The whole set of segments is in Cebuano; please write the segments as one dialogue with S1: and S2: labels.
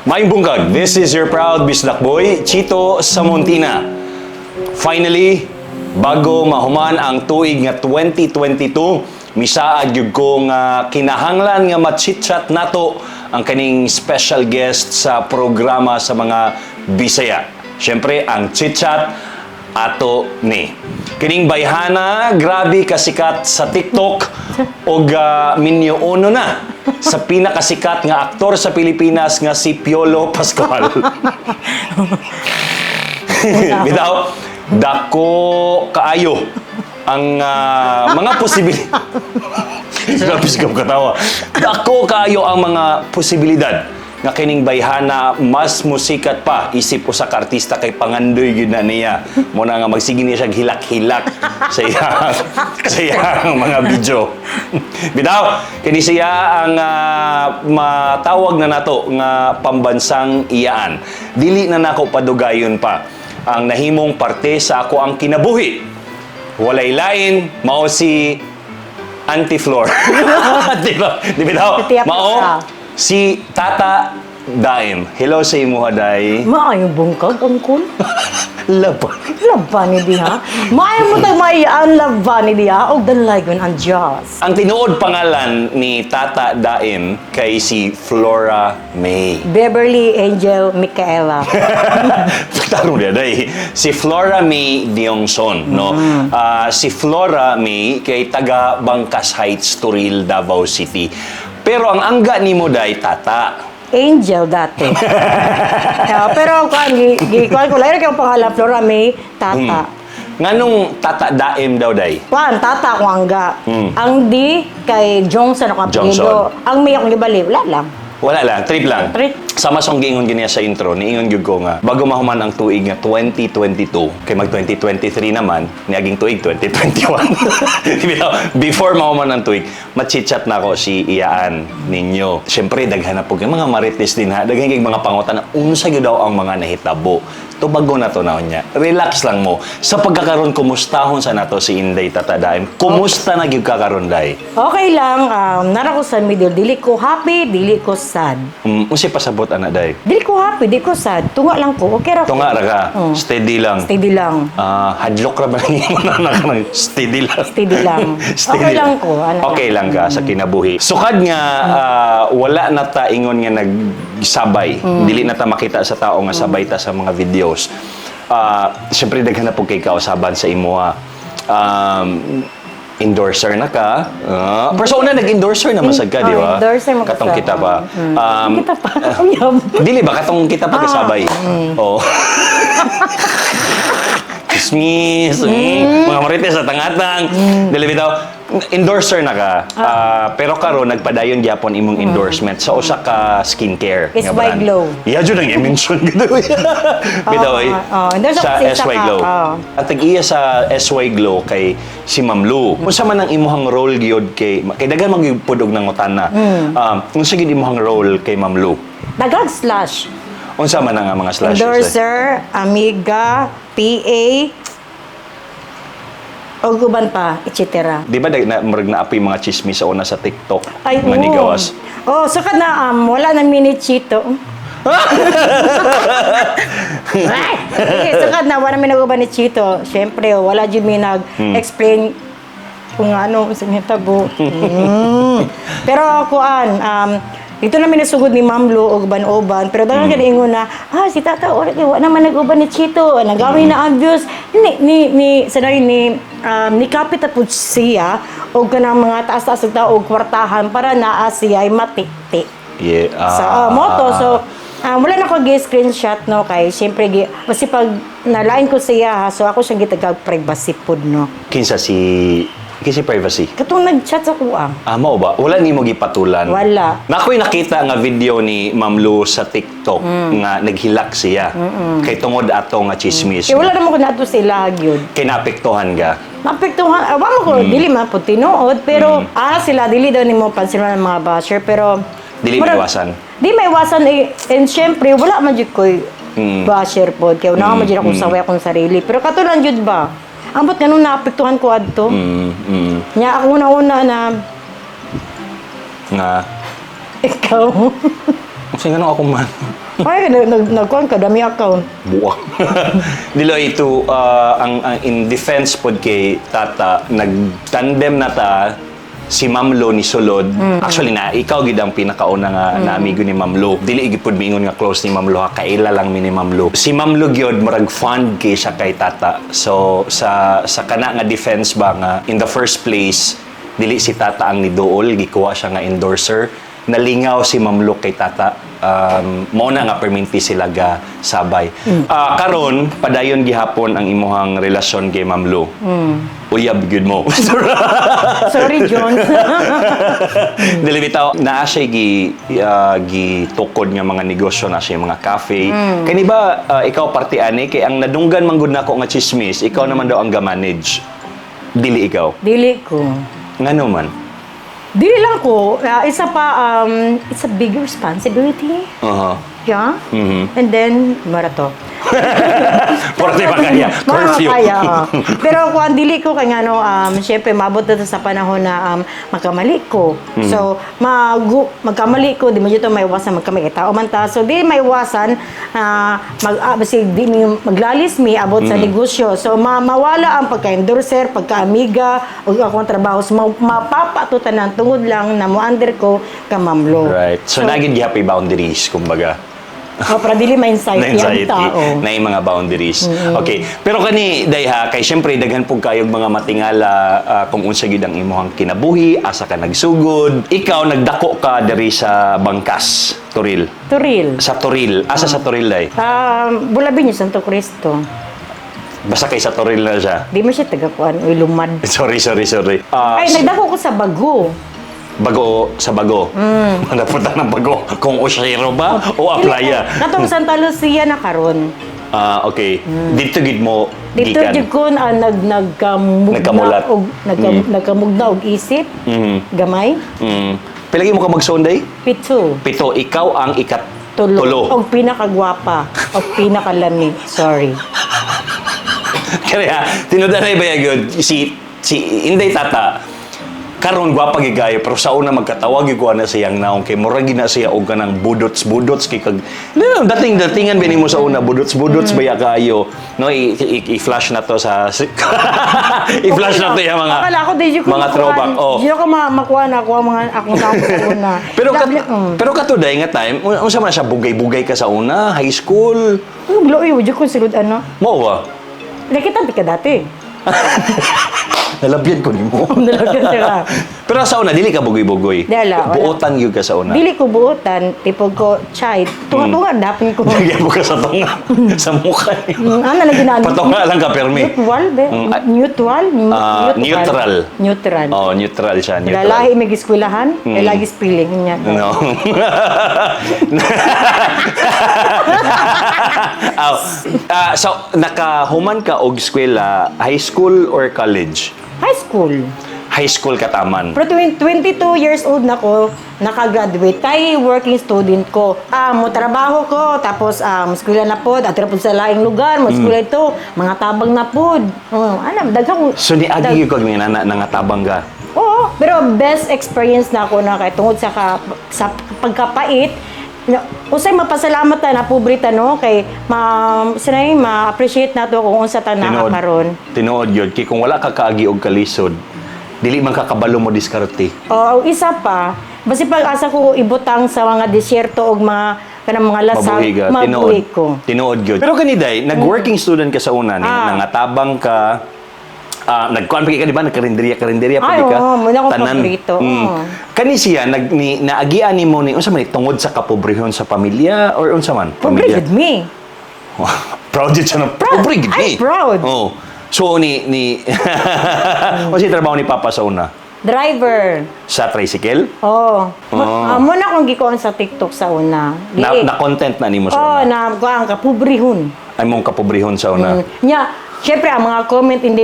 S1: Maayong buntag, this is your proud Bisdak boy, Chito Samontina. Finally, bago mahuman ang tuig nga 2022, misaad gyud ko nga kinahanglan nga ma-chit-chat nato ang kaning special guest sa programa sa mga Bisaya. Siyempre, ang chit-chat ato ni. Kining bayhana, grabe kasikat sa TikTok og minyo uno na sa pinakasikat nga aktor sa Pilipinas nga si Piolo Pascual. Bitaw, dako kaayo ang mga posibilidad. Grabe siya katawa. Dako kaayo ang mga posibilidad nga kining bayhana mas musikat pa isip usa ka artista kay pangandoy gyud na niya mo na nga magsige niya siya hilak-hilak sa iyang mga video. Bitaw, kini siya ang matawag na nato nga pambansang iyaan. Dili na nako padugayon pa ang nahimong parte sa ako ang kinabuhi. Walay lain, mao si Auntie Flor. Di ba? Di ba daw?
S2: Tia
S1: Mao
S2: Flora.
S1: si Tata Daim. Hello sa imuha, day.
S2: Maayong buntag, angkon.
S1: Laban.
S2: Laban ni diha. Maayo mo tag maayaan laban ni diha og danlaygon ang Diyos.
S1: Ang tinuod pangalan ni Tata Daim kay si Flora May.
S2: Beverly Angel Micaela.
S1: Tarong niya, day. Si Flora May Diongson, no? Ah, si Flora May kay taga Bangkas Heights, Toril, Davao City. Pero ang angga nimo, day, Tata.
S2: Angel dati. Pero kuan gi, gi kuan ko lahi kay pangalan Flora May Tata.
S1: Nganong Tata Daim daw, day?
S2: Kuan Tata ko angga. Ang D kay Johnson ako
S1: Johnson.
S2: apelyido. Ang May akong gibali, wala lang.
S1: Wala lang, trip lang.
S2: Trip.
S1: Sama sa giingon giniya sa intro, niingon gyud ko nga bago mahuman ang tuig nga 2022, kay mag 2023 naman, niaging tuig 2021. Di ba? Before mahuman ang tuig, machit-chat na ako si iyaan ninyo. Siyempre, daghan na po kay mga marites din ha. Daghan kay mga pangutan na unsa gyud daw ang mga nahitabo. Tubago na to na niya. Relax lang mo. Sa pagkakaroon, kumustahon sa nato si Inday Tata Daim. Kumusta na gyud ka karon, day?
S2: Okay lang, nara ko sa middle, dili ko happy, dili ko sad.
S1: Unsay pasabot ana, day?
S2: Dili ko happy, dili ko sad. Tunga lang ko, okay ra ko.
S1: Tunga ra ka.
S2: Oh.
S1: Steady lang.
S2: Steady lang.
S1: Ah, hadlok ra ba nimo na na steady lang?
S2: Steady lang.
S1: Steady.
S2: Okay lang ko, ano.
S1: Okay lang ka sa kinabuhi. Sukad nga wala na ta ingon nga nagsabay. Dili na ta makita sa tao nga sabay ta sa mga videos. Ah, syempre daghan na pud kay kausaban sa imuha. Endorser na ka. Ah, pero sa una nag-endorser naman sad ka, di
S2: Oh,
S1: ba?
S2: endorser mo
S1: Katong
S2: ka.
S1: kita pa.
S2: Kita pa. Uyab.
S1: Dili ba katong kita pa kasabay? Oo. Kismis, mga marites sa tangatang. Dili bitaw, endorser na ka. Ah, pero karon nagpadayon gyapon imong endorsement sa usa ka skincare
S2: SY
S1: nga brand.
S2: Glow.
S1: Yeah, jud ang i-mention gid. Bitaw eh.
S2: Oo, endorser
S1: Sa
S2: ko sa isa
S1: SY
S2: ka,
S1: Glow.
S2: oo.
S1: Ang tag-iya sa SY Glow kay si Ma'am Lu. Unsa man ang imuhang role gyud kay daghan man gyud pud og nangutana. Unsa gyud imuhang role kay Ma'am Lu?
S2: Daghang slash.
S1: Unsa man ang mga slashes, eh?
S2: Endorser, amiga, PA, o uban pa, etc.
S1: Di ba na, murag naapoy mga chismis sa una sa TikTok
S2: Ay,
S1: nga
S2: oo.
S1: nigawas?
S2: Oh, so ka na, wala na mini Chito. Ay! Sige, so ka na, wala mi nag-uban ni Chito. Siyempre, wala jud mi nag-explain kung ano sa nitabo. Pero kuan, dito namin nasugod ni Ma'am Lu og uban-uban pero daghan mm. ingon na si Tata ora kay wa naman nag-uban ni Chito, nagawin na ang views ni ni ni sanay ni ni kapit na pud siya og kanang mga taas-taas og tao og kwartahan para naa siya ay matikti. Sa moto. So wala na ko gi screenshot no kay syempre gi basi pag nalain ko siya ha, so ako siyang gitagag privacy pod no.
S1: Kinsa privacy?
S2: Katong nag-chat sa kuang.
S1: Ah, mao ba? Wala nimo gipatulan?
S2: Wala.
S1: Nako'y nakita nga video ni Ma'am Lu sa TikTok nga naghilak siya. Kay tungod ato nga chismis.
S2: Kay wala naman ko nato sila gyud.
S1: Kay naapektuhan ka.
S2: Naapektuhan, wa mo ko dili man pud tinuod pero sila dili daw nimo pansin man ang mga basher pero
S1: Dili maiwasan.
S2: Di maiwasan eh, and syempre wala man jud koy basher pod kay una man jud akong saway akong sarili pero kato lang jud ba. Ambot ganun naapektuhan ko adto. Nya ako una-una na
S1: Nga
S2: ikaw.
S1: Kasi nga ako man.
S2: Ay, nagkuhan ka, dami account.
S1: Buwak. Dilo ito, ang in defense pod kay Tata, nagtandem na ta si Ma'am Lo ni Sulod. Actually na ikaw gid ang pinakauna nga na amigo ni Ma'am Lo. Dili gid pud miingon nga close ni Ma'am Lo ha, kaila lang mi ni Ma'am Lo. Si Ma'am Lo gyud murag fond kay siya kay Tata. So sa kana nga defense ba nga in the first place dili si Tata ang niduol, gikuha siya nga endorser. Nalingaw si Ma'am Lo kay Tata. Mao na nga perminti sila ga sabay. Karon padayon gihapon ang imuhang relasyon kay Ma'am Lo. Uyab gyud mo.
S2: Sorry, John.
S1: Dili bitaw naa siya gitukod nga mga negosyo na siya mga cafe. Kani ba ikaw parte ani kay ang nadunggan man gud nako nga chismis, ikaw naman daw ang ga-manage. Dili ikaw.
S2: Dili ko.
S1: Ngano man?
S2: Dili lang ko. Isa pa, it's a big responsibility. Yeah. And then, mara to.
S1: Porte ba kaya?
S2: Mga
S1: Curfew.
S2: kaya, oh. Pero kung ang dili ko, kaya nga, no, syempre, maabot na to sa panahon na magkamali ko. So, magkamali ko, di mo dito maiwasan magkamali. Tao man ta. So, di maiwasan, basig, di mi, maglalis mi abot sa negosyo. So, mawala ang pagka-endorser, pagka-amiga, o akong trabaho. So, mapapatutanan tungod lang na mo-under ko kamamlo.
S1: Right. So, naging gihapon boundaries, kumbaga.
S2: Oh, pero dili ma-insight
S1: Na
S2: yan
S1: anxiety,
S2: tao.
S1: Na yung mga boundaries. Okay. Pero kani, day ha, kay syempre, daghan pong kayog mga matingala kung unsa gyud ang imuhang kinabuhi, asa ka nagsugod. Ikaw, nagdako ka diri sa Bangkas, Toril.
S2: Turil.
S1: Sa Toril. Asa sa Toril, day?
S2: Bulabi niyo, Santo Cristo.
S1: Basta kay sa Toril na siya.
S2: Di mo siya tagakuan, uy, lumad.
S1: Sorry, sorry, sorry.
S2: Ay, nagdako ko sa Bago.
S1: Bago, sa Bago. Napunta ng Bago. Kung Oshiro ba o Aplaya.
S2: Katong Santa Lucia na karon.
S1: Ah, okay. Dito gid mo
S2: Dito
S1: gikan.
S2: jud ko nagkamugna
S1: Nagkamulat.
S2: og nagkamugna og isip. Gamay.
S1: Pila mo ka magsuon day?
S2: 7.
S1: 7. Ikaw ang ikat
S2: 3.
S1: tulo.
S2: Og pinakagwapa og pinakalami. Sorry.
S1: Kaya tinudanay ba yun si Inday Tata karon gwapa gigayo pero sa una magkatawag gyud ko na siyang naong kay murag gina siya og kanang budots budots kay kag no, dating datingan ba nimo sa una budots budots baya kayo no, i-flash na to sa i-flash na to yung mga
S2: Akala ko di jud ko
S1: mga
S2: makuhaan.
S1: throwback, oh.
S2: Di ko makuha na ako ang mga akong tao sa una.
S1: Pero
S2: Lovely.
S1: pero katuday nga time unsa man siya, bugay-bugay ka sa una high school?
S2: Ay, blow, eh, di ko sulod ano.
S1: Mo ba?
S2: Nakita ka dati.
S1: Nalabyan ko nimo.
S2: Nalabyan sila.
S1: Pero sa una dili ka bugoy-bugoy.
S2: Dala, wala.
S1: Buotan gyud ka sa una.
S2: Dili ko buotan, tipo ko, chay, tunga-tunga dapin ko.
S1: Nagyan mo ka sa tunga. Sa mukha niyo.
S2: Ano lagi na?
S1: Patunga lang ka, permi.
S2: Neutral, be? Neutral?
S1: Neutral.
S2: Neutral.
S1: Oh, neutral siya. Neutral.
S2: Lalahi may giskwelahan, mm. lagi spilling niya.
S1: No. Aw, so, nakahuman ka og eskwela, high school or college?
S2: High school.
S1: High school ka taman.
S2: Pero 22 years old na ko, nakagraduate. Kay working student ko. Mo trabaho ko, tapos eskwela na pod, ato na pod sa laing lugar, mo eskwela ito, mga tabang na pod. Oh, ano, daghang
S1: So, ni agi gyud kag nga nana nangatabang ka.
S2: Oo, pero best experience na ako na kay tungod sa pagkapait na, usay mapasalamat ta na pobre ta no kay ma sinay ma-appreciate nato kung unsa ta naa karon.
S1: Tinuod yun. Kay kung wala ka kaagi og kalisod, dili man ka kabalo mo diskarte.
S2: O isa pa, basi pag-asa ko ibutang sa mga disyerto og mga kanang mga lasag,
S1: Mabuhi ka.
S2: mabuhi
S1: Tinuod.
S2: ko.
S1: Tinuod yun. Pero kaniday, nag-working student ka sa una, ni, nangatabang ka, nagkuan pa ka, di ba? Nagkarinderya, karinderya pa
S2: Ay,
S1: di ka.
S2: oo, muna akong paborito, oo.
S1: Kani siya, naagian nimo ni, unsa man ni, tungod sa kapobrehon sa pamilya, or unsa man?
S2: Pobre
S1: Pamilya.
S2: gid mi.
S1: Proud yun siya na,
S2: Proud.
S1: pobre gid
S2: I'm
S1: mi.
S2: proud.
S1: Oo. So, unsa trabaho ni Papa sa una?
S2: Driver.
S1: Sa tricycle?
S2: Oh. Muna akong gikuan sa TikTok sa una.
S1: Na,
S2: Di-
S1: na content na nimo sa
S2: Oh,
S1: una?
S2: na kuan kapobrehon.
S1: Ay mong kapobrehon sa una.
S2: Nya, syempre ang mga comment hindi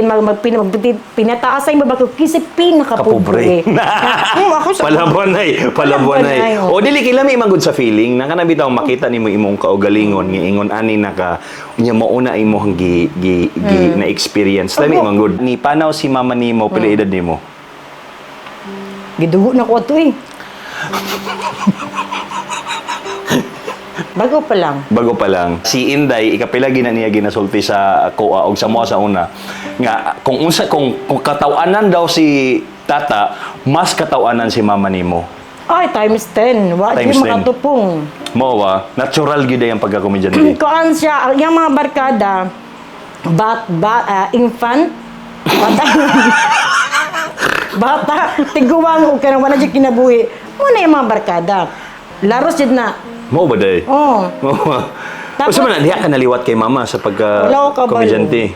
S2: pinataas ay mabako kasi
S1: Kapobre.
S2: pinakapobre. Ako sa
S1: Palabuanay, palabuanay.
S2: Palabuanay, oh.
S1: O dili kay lami man gud sa feeling na kana bitaw makita nimo imong kaugalingon nga ingon ani naka unya mauna imong gi, gi, gi na experience. Lami
S2: Opo.
S1: man gud. Ni panaw si mama nimo pila edad nimo?
S2: Gidugo na ko ato eh. Bago pa lang.
S1: Bago pa lang. Si Inday, ikapila gina niya ginasulti sa kuha og sa mua sa una nga kung unsa kung katawanan daw si tata, mas katawanan si mama nimo.
S2: Ay, times 10. Wa
S1: Times
S2: di
S1: 10.
S2: makatupong.
S1: Mo ba? Natural gyud ang pagkakomedyante.
S2: Kuan siya, ang iyang mga barkada, bat, ba, infant, bata, bata, tiguang, o kanang wala dyan kinabuhi. Muna yung mga barkada. Laros dyan na.
S1: Mo ba day?
S2: Oh,
S1: Mo ba?
S2: Tapos-
S1: Usa man na, diha ka naliwat kay mama sa pagka
S2: Wala ko kabalo.
S1: komedyante.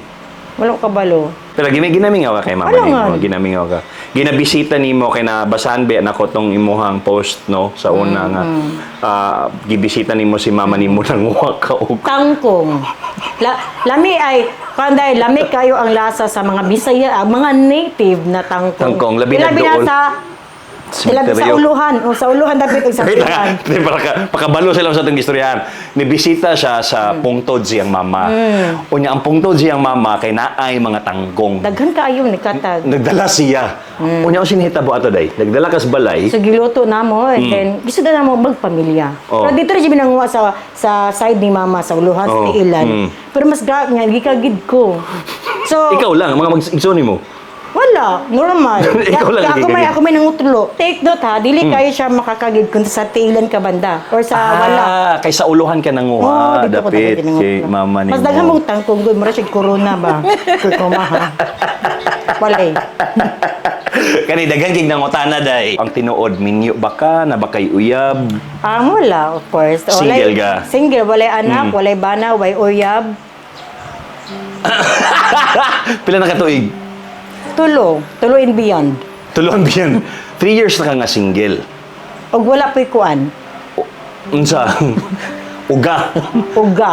S2: Wala ko kabalo.
S1: Pero ginamingaw ka kay mama
S2: Wala
S1: nimo,
S2: nga.
S1: ginamingaw ka. Ginabisita nimo kay nabasahan ba nako tong imuhang post, no, sa una nga gibisita nimo si mama nimo nang wa ka og
S2: Tangkong. Lami ay, kanday, lami kayo ang lasa sa mga Bisaya, mga native na tangkong.
S1: Tangkong, labi na
S2: Labi na
S1: dool.
S2: sa, labi sa
S1: Cemetery.
S2: uluhan. O, sa uluhan dapat og sa
S1: Wait
S2: uluhan.
S1: lang, di, para ka, pakabalo sila sa itong istoryahan. Nibisita siya sa pungtod siyang mama. Unya, ang pungtod siyang mama kay naay mga tangkong.
S2: Daghan kaayo ni katag.
S1: Nagdala siya. Unya, ang sinihitabo ato day. Nagdala kas balay.
S2: So giluto na mo and then gusto na mo magpamilya.
S1: Oh.
S2: Pero dito rin siya binanguha sa side ni mama sa uluhan sa tiilan. Pero mas gra nga gikagid ko. So
S1: Ikaw lang, mga mag-igsoon mo.
S2: Wala, normal.
S1: Ikaw lang
S2: ako may
S1: nagigagid.
S2: ako may nangutlo. Take note ha, dili kayo siya makakagid kung sa tiilan ka banda or sa wala.
S1: Ah, kay sa uluhan ka nanguha.
S2: Oh, dito ko
S1: dapit
S2: dapat ginangutlo.
S1: kay mama nimo.
S2: Mas daghan mong tangkong gud, mura siya corona ba. Kurkuma ha. Wala eh.
S1: Kani daghan kig nangutana day. Ang tinuod minyo ba ka na ba kay uyab?
S2: Ah, wala, of course.
S1: Single ka?
S2: Single, walay anak, walay bana, walay uyab.
S1: Pila na ka tuig?
S2: Tulo. Tulo and beyond.
S1: Tulon biyan. 3 years na ka nga single.
S2: Og wala po'y kuan.
S1: Unsa? Uga.
S2: Uga.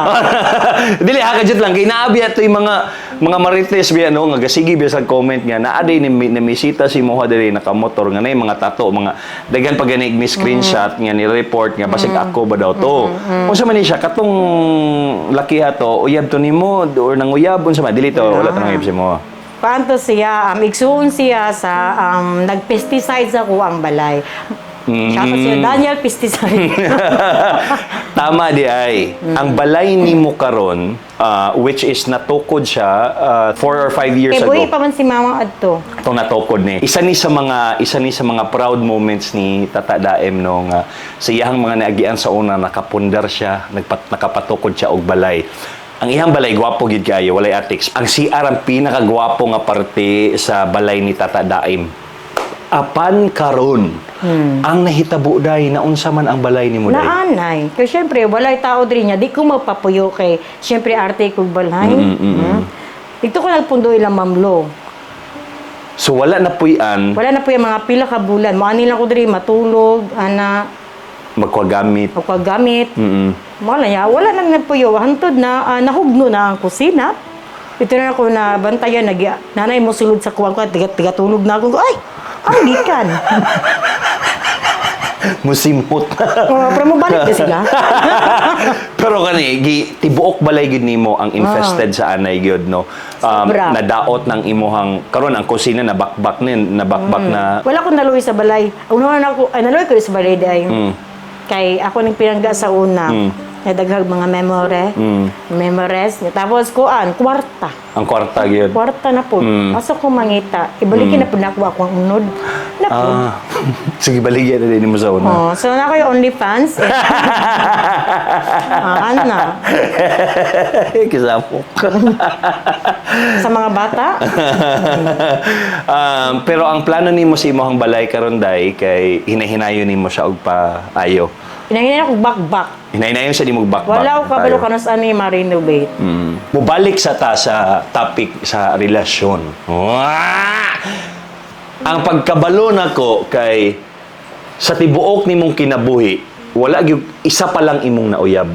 S1: Dili ha kajut lang kay naabi ato yung mga marites biya no nga gasigi biya sa comment nga naa day ni namisita si moha diri nakamotor nga nay mga tato mga daghan pa gani mi screenshot nga ni report nga basig ako ba daw to. Unsa man ni siya katong laki ato uyab to nimo or nanguyab unsa man dili to wala ta nanguyab si mo.
S2: Kuan to siya, igsuon siya sa nag-pesticides ako ang balay. Siya pa siya, Daniel pesticide.
S1: Tama di ay. Ang balay nimo karon which is natukod siya 4 or 5 years
S2: Kay
S1: ago.
S2: buhi pa man si mama adto.
S1: Itong natukod ni. Isa ni sa mga proud moments ni Tata Daem no nga sa iyang mga naagian sa una nakapundar siya, nakapatukod siya og balay. Ang iyang balay gwapo gid kaayo, walay attics. Ang CR ang pinakagwapo nga parte sa balay ni Tata Daem. Apan karon, ang nahitabo day naunsa man ang balay nimo day.
S2: Naanay. Kay syempre walay tao diri niya, di ko mapapuyo kay syempre arte kog balay. Dito ko nagpundo ilang mamlo.
S1: So wala na puy-an
S2: Wala na po yung mga pila ka bulan. Moani lang ko diri matulog, ana,
S1: magkagamit.
S2: o gamit. Wala niya, wala nang nagpuyo. Hantod na, nahugno na ang kusina. Ito na ako na bantayan, nag, nanay mo sulod sa kuwang ko, at tiga, tulog na ako. Ay, ang gikan.
S1: Musimot.
S2: Oh, pero mo balik na sila.
S1: Pero kani gi tibuok balay gid nimo ang infested sa anay gyud no.
S2: Sobra.
S1: Nadaot ng imuhang karon ang kusina nabakbak ni nabakbak na.
S2: Wala akong naluwi sa balay. Una na ako, ay, naluwi ko sa balay dahil. Kay ako nang pinangga sa una. Nadaghag mga memore. Memores. Tapos kuan, kwarta.
S1: Ang kwarta gyud.
S2: Kwarta na po. Asa ko mangita. Ibalikin na po na ako ako ang unod. Na po.
S1: Ah. Sige baligya na din mo sa una.
S2: Oh, so na kayo OnlyFans. Eh. Ah, ano na?
S1: Kisapok.
S2: Sa mga bata?
S1: Pero ang plano nimo sa imong balay karon day kay hinahinayon nimo siya og paayo.
S2: Hinahinayon ako bakbak.
S1: Hinahinayon sa nimog bakbak.
S2: Wala ko kabalo
S1: Tayo.
S2: kanos ano yung ma-renovate.
S1: Mubalik sa ta sa topic sa relasyon. Wah! Ang pagkabalo nako kay sa tibuok nimong kinabuhi, wala gyud isa pa lang imong nauyab.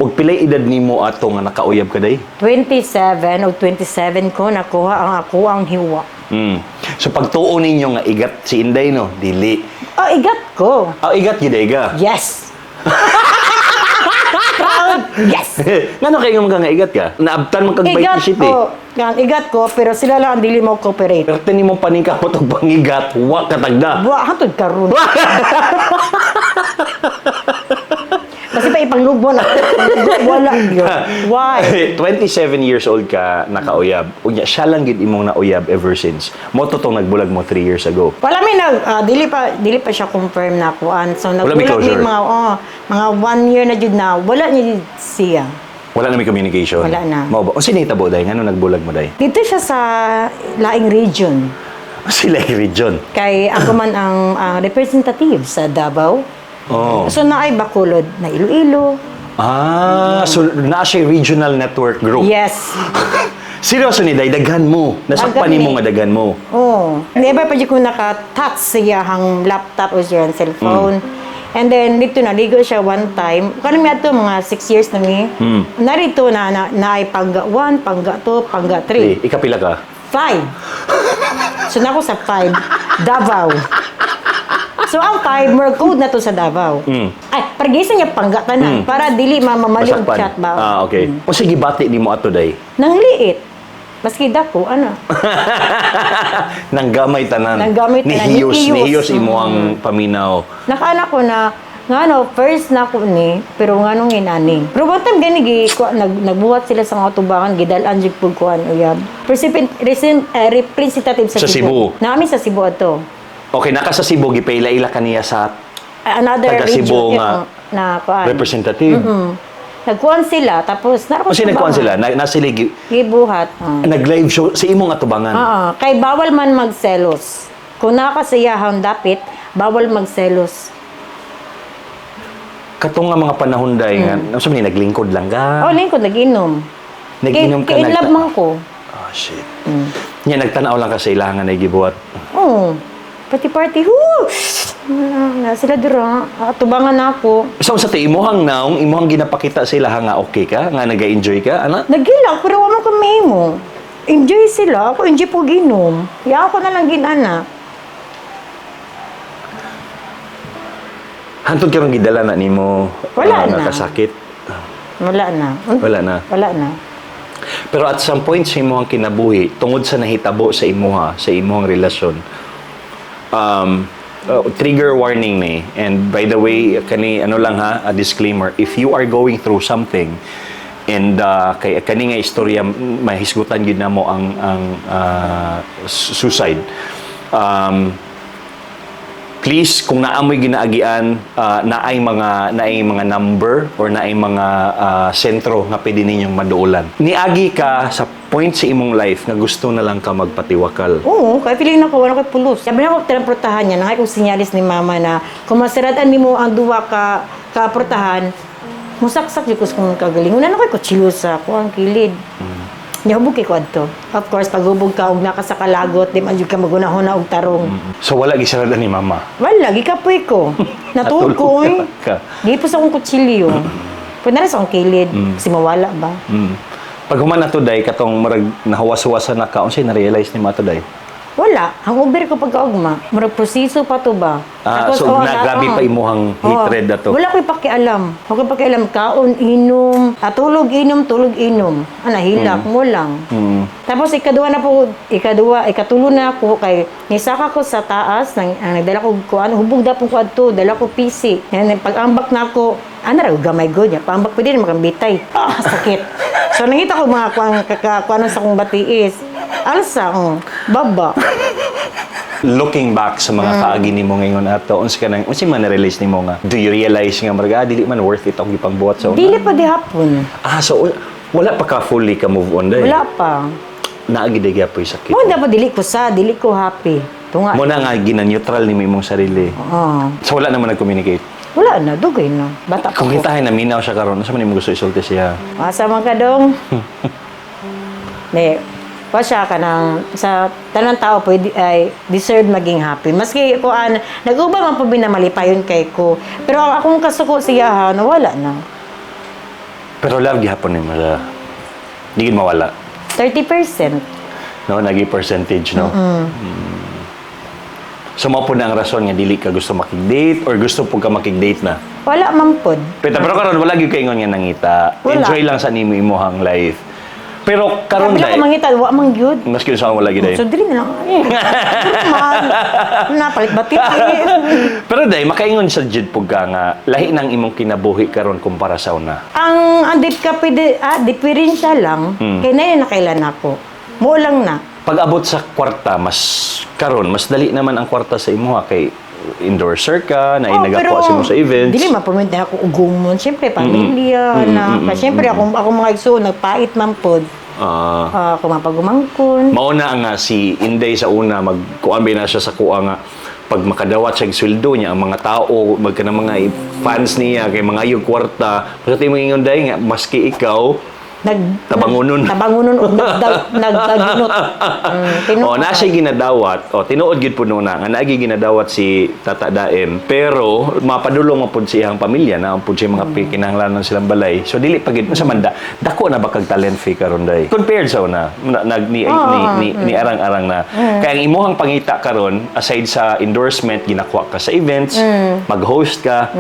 S1: Ug pilay edad nimo ato nga nakauyab ka day?
S2: 27 o 27 ko nakuha ang ako ang hiwa.
S1: So pagtuo ninyo nga igat si Inday no, dili.
S2: Oh, igat ko.
S1: Ah, igat gyud ay ga.
S2: Yes. Proud. Yes.
S1: Ngano kay nga mga igat ka? Naabtan man kag
S2: Igat
S1: 27 eh.
S2: ko. Yan, igat ko, pero sila lang ang dili mo cooperate.
S1: Pero nimo paningkamot og pangigat, wa ka tagda.
S2: Buwa, hantod karon. Kasi pa Panglubon. Wala yun. Why?
S1: 27 years old ka nakauyab. Unya siya lang gid imong nauyab ever since. Mao to tong nagbulag mo 3 years ago.
S2: Wala may nag dili pa siya confirm na kuan. So
S1: Wala may
S2: nagbulag mi
S1: closure.
S2: mga oh, mga one year na jud na wala niya jud siya.
S1: Wala na may communication.
S2: Wala na.
S1: Mao ba? Unsa nahitabo, day? Ngano nagbulag mo, day?
S2: Dito siya sa laing region.
S1: Sila yung region.
S2: Kay ako man ang representative sa Davao.
S1: Oh.
S2: So naay Bacolod na Iloilo.
S1: Ah, so naa siya regional network group.
S2: Yes.
S1: Seryoso ni day, daghan mo. Nasakpan
S2: Daghan
S1: nimo
S2: ni.
S1: nga daghan mo.
S2: Oh. Never pa jud ko naka-touch sa iyahang laptop o siyang cellphone. And then, dito naligo siya one time. Kano mi ato mga 6 years na mi. Narito na, na, na ay pangga 1, pangga 2, pangga 3.
S1: Eh, ikapila ka?
S2: 5. So na ako sa 5, Davao. So ang 5, more code na to sa Davao. Ay, pargisa niya pangga tanan para dili mamamali og
S1: Masakpan.
S2: chat ba.
S1: Ah, okay. O sige, bati ni mo ato, day.
S2: Nang liit. Maski dako, ano.
S1: Nanggamay tanan.
S2: Nanggamay tanan.
S1: Nihiyos,
S2: Nihiyos.
S1: nihiyos imo ang paminaw.
S2: Nakaana ko na nga ano, first na ko ni, pero nga nung inani. Pero one time gani gi, nagbuhat sila sa mga tubangan, gidalan jud pud kuan uyab. Recipient, recent, representative sa
S1: Sa Cebu.
S2: Namin sa Cebu ato.
S1: Okay, naka sa Cebu gipaila-ila kaniya sa
S2: Another
S1: Taga
S2: region
S1: Cebu nga
S2: na kuan.
S1: representative.
S2: Nagkuan sila tapos nara ko
S1: O sino nagkuan sila? Na sila
S2: Gibuhat. Oh.
S1: Nag-live show sa imong atubangan.
S2: Oo, kay bawal man magselos. Kung nakasiyahang dapit, bawal magselos.
S1: Katong nga mga panahon day nga, mm. Sabi ni naglingkod lang ka.
S2: Oh, lingkod nag-inom.
S1: Nag-inom ka,
S2: Kay, in love man ko.
S1: Oh, shit. Nya nagtan-aw lang ka sa ilahan nga nagibuhat.
S2: Oo. Party party. Woo! Na sila dira. Tubangan na ako.
S1: So sa ti imuhang naong, imuhang ginapakita sa ilaha nga okay ka, nga naga-enjoy ka, ana?
S2: Nagilak, pero wala ko mahimo. Enjoy sila. Ako enjoy po ginom. Ya ako na lang ginana.
S1: Hantod karon gidala na nimo
S2: Wala
S1: nga
S2: na.
S1: kasakit.
S2: Wala na.
S1: Wala na.
S2: Wala na.
S1: Pero at some point sa imuhang kinabuhi, tungod sa nahitabo sa imuha, sa imuhang relasyon, trigger warning ni. And by the way, kani ano lang ha, a disclaimer, if you are going through something and kay kani nga istorya mahisgutan gyud namo ang suicide. Please kung naamoy ginaagian, naay mga number or naay mga sentro nga pwede ninyong maduolan. Niagi ka sa point sa imong life nga gusto na lang ka magpatiwakal.
S2: Oo, kaya feeling na ko, wala ko'y pulos. Sabi na ko, tinang prutahan niya, nangay kong sinyalis ni mama na kung masiratan nimo ang duwa ka, ka prutahan, musaksak jud ko sa kong kagalingon. Ano ko'y kutsilyo sa ko ang kilid. Nya hubog kay ko adto. Of course, pag hubog ka og naka sa kalagot, di man jud ka magunahon og tarong.
S1: So wala gisarada ni mama.
S2: Wala, gikapoy ko. Natuog ko,
S1: Natulog
S2: oy.
S1: ka.
S2: Gipos akong kutsilyo. Pwede na rin sa akong kilid. Kasi mawala ba?
S1: Pag human na to day katong murag nahawas-hawasan na ka, unsay na-realize ni ato, day?
S2: Wala. Hangover ko pagkaugma. Murag proseso pa to ba?
S1: Ah, so
S2: oo,
S1: na, grabe
S2: oo.
S1: pa imuhang hatred
S2: Oo.
S1: ato.
S2: Wala ko'y pakialam. Wala ko'y pakialam. Kaon, inom. Ah, tulog, inom, tulog, inom. Ah, nahilak mo lang. Tapos ikaduha na po, ikaduha, ikatulo na ako kay nisaka ko sa taas, nang, ang nagdala ko kuan, hubog da pong kuan to, dala ko PC. Yan, pag-ambak na ako, ano raw, gamay god niya, paambak pwede rin makambitay. Ah, sakit. So nangita ko mga kuan, kakakuan sa akong batiis. Alsa, oh, baba.
S1: Looking back sa mga kaagi nimo ngayon ato, unsa ka nang unsa man na-realize nimo nga? Do you realize nga murag ah, dili man worth it ang gipangbuhat sa una?
S2: Dili pa di hapon.
S1: Ah, so wala pa ka fully ka move on day.
S2: Wala pa.
S1: Naagi day gyapon sakit.
S2: Mo dapat dili ko sa, dili ko happy. Tunga.
S1: Mo na nga gina-neutral nimo imong sarili.
S2: Oo.
S1: So wala naman nag-communicate.
S2: Wala na, dugay na. Bata pa
S1: Kung
S2: ko.
S1: hitahin na minaw siya karon, unsa man nimo gusto isulti siya?
S2: Asa man ka dong? Ne, pa siya ka ng, sa tanang tao pwede, ay deserve maging happy. Maski kuan, nag-uba man po binamalipayon kay ko. Pero ang akong kasuko siya ha, nawala na.
S1: Pero love gihapon nimo siya. Di gid mawala.
S2: 30%.
S1: No, nagi percentage, no. So mao po na ang rason nga dili ka gusto makig-date or gusto po ka makig-date na.
S2: Wala man pod.
S1: Pero karon wala gyud kay ingon nga nangita.
S2: Wala.
S1: Enjoy lang sa nimo imuhang life. Pero karon
S2: Kabila
S1: day,
S2: ko mangita, wa man gyud.
S1: maski sa wala gid, day.
S2: So dili na lang. Man, napalit batit eh.
S1: Pero day, makaingon sa jud pug ka nga lahi nang imong kinabuhi karon kumpara sa una.
S2: Ang dip ka pwede, diferensya lang, kay na yun nakailan ako. Mo lang na.
S1: Pag abot sa kwarta, mas karon mas dali naman ang kwarta sa imuha kay endorser ka, na
S2: Oh,
S1: nagakuha sa imo sa events.
S2: Dili mapamint na ako ugumon. Siyempre, pamilya, na. Siyempre, ako mga igsoon, nagpait man pod. Ako mapagumangkon.
S1: Mauna nga si Inday sa una magkuan ba na siya sa kuha nga pag makadawat siya og sweldo niya ang mga tao magka na mga fans niya kay mga yung kwarta basta ti ingon day nga maski ikaw
S2: Nag,
S1: Tabangunon.
S2: Tabangunon o nagdaginot. Tinuod.
S1: O, na siya ginadawat. O, tinuod gid po na nga naagi ginadawat si Tata Daem. Pero mapadulong man pud sa iyang pamilya na pud siya mga kinahanglanon silang balay. So dili pa gid sa manda. Dako na ba kag talent fee karon day? Compared sa una, na, nag ni, ni, ni, ni arang-arang na. Kaya ang imuhang pangita karon aside sa endorsement ginakuha ka sa events, mag-host ka,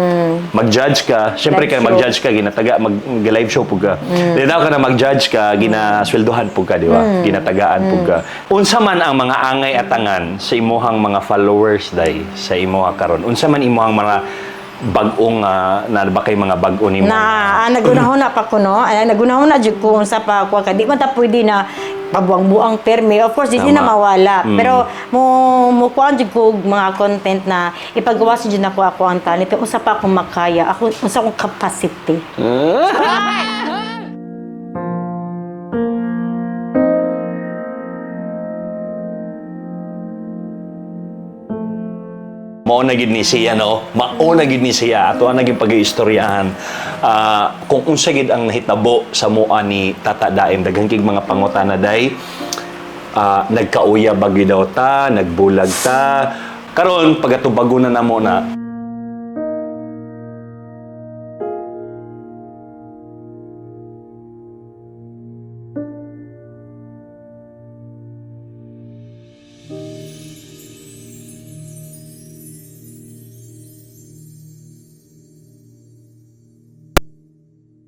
S1: mag-judge ka. Syempre
S2: Live
S1: kay
S2: show.
S1: mag-judge ka ginataga mag live show pud ka. Di daw ka na mag-judge ka, ginasweldohan pud ka, di ba? Ginatagaan pud ka. Unsa man ang mga angay atangan sa imuhang mga followers day sa imuha karon? Unsa man imuhang mga bag-ong na ba kay mga bag-o nimo?
S2: Na nagunahon na pa ko no. Ay, nagunahon na jud ko unsa pa ko ka di man ta pwede na pabuang-buang permi. Of course, di
S1: Tama.
S2: na mawala. Pero mo mo kuan jud ko og mga content na ipagawa sa jud nako ako ang talent. Pero unsa pa akong makaya, ako unsa akong capacity.
S1: Mao na gid ni siya no, mao na gid ni siya ato ang naging pag-iistoryahan. Kung unsa gid ang nahitabo sa mua ni Tata Daem, daghan kig mga pangutana day. Nagkauya ba gid daw ta, nagbulag ta. Karon pagatubago na namo na.